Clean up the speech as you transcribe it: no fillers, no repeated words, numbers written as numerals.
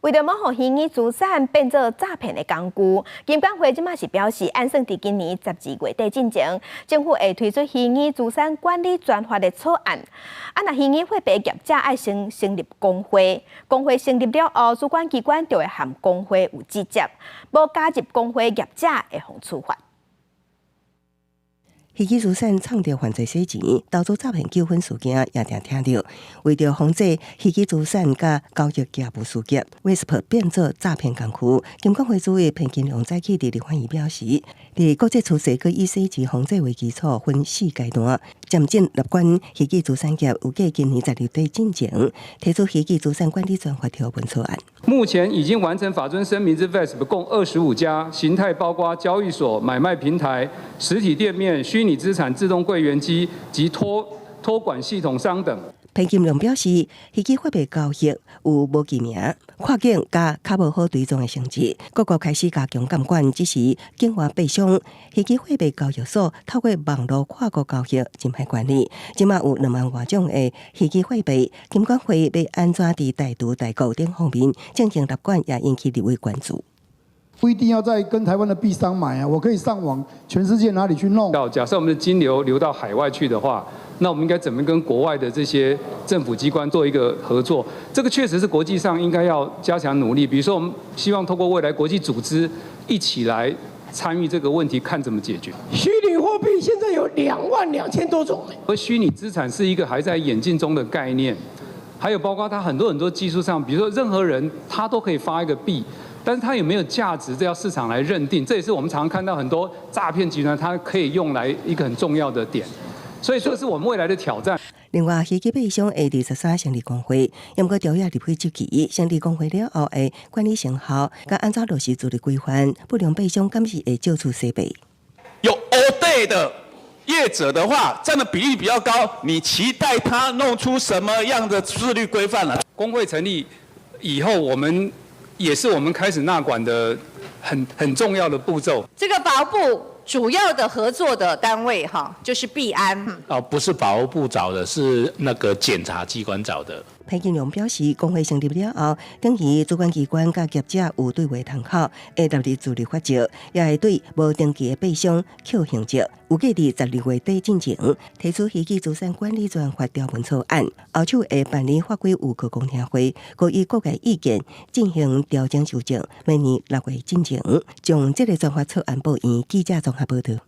為著莫予虛擬資產變做詐騙的工具，金管會這馬是表示，按算佇今年12月底進前，政府會推出虛擬資產管理專法的草案。啊，若虛擬貨幣業者愛先成立公會，公會成立了後，主管機關就會和公會有直接，無加入公會業者會予處罰。虛擬資產藏著犯罪洗錢、投資詐騙糾紛事件也定聽著。為著防止虛擬資產佮交易業務事件，VASP 變做詐騙工具，金管會主委彭金龍早起佇立法院表示，佇國際趨勢閣以洗錢防制為基礎，分四階段漸進納管虛擬資產業，預計今年12月底進前提出虛擬資產管理專法條文草案。目前已經完成法遵聲明之 VASP 共25家，形態包括交易所、買賣平台、實體店面、虛擬資產自動櫃員機及託管系統商等。彭金龍表示，虛擬貨幣交易有無記名、跨境佮較無好追蹤的性質，各國開始加強監管，只是境外幣商虛擬貨幣交易所透過網路跨國交易真歹管理。這馬有2萬外種的虛擬貨幣，金管會欲按怎佇台獨、台國等方面進行納管，也引起立委關注。不一定要在跟台灣的幣商買啊，我可以上網，全世界哪裡去弄？假設我們的金流流到海外去的話，那我們應該怎麼跟國外的這些政府機關做一個合作？這個確實是國際上應該要加強努力。比如說，我們希望透過未來國際組織一起來參與這個問題，看怎麼解決。虛擬貨幣現在有22,000多種。而虛擬資產是一個還在演進中的概念，還有包括它很多很多技術上，比如說任何人他都可以發一個幣。但是它有沒有價值，這要市場來認定。這也是我們常常看到很多詐騙集團，它可以用來一個很重要的點。所以這是我們未來的挑戰。另外，虛擬幣商會佇13成立公會，毋過條約立法周期，成立公會了後的管理成效，佮按怎落實自律規範，不良幣商敢是會借此洗白？有烏底的業者的話，佔的比例比較高，你期待他弄出什麼樣的自律規範呢？公會成立以後，我們也是我們開始納管的很重要的步驟。這個法務部主要的合作的單位哈，就是幣安。哦，不是法務部找的，是那個檢察機關找的。彭金龍表示，公會成立了後，等於主管機關佮業者有對話窗口，會納入自律法則，也會對無登記的幣商扣刑責。預計佇12月底進前提出虛擬資產管理專法條文草案，後續會辦理法規有個公聽會，閣以各界意見進行調整修正，明年6月進前將這个專法草案報院。記者綜合報道。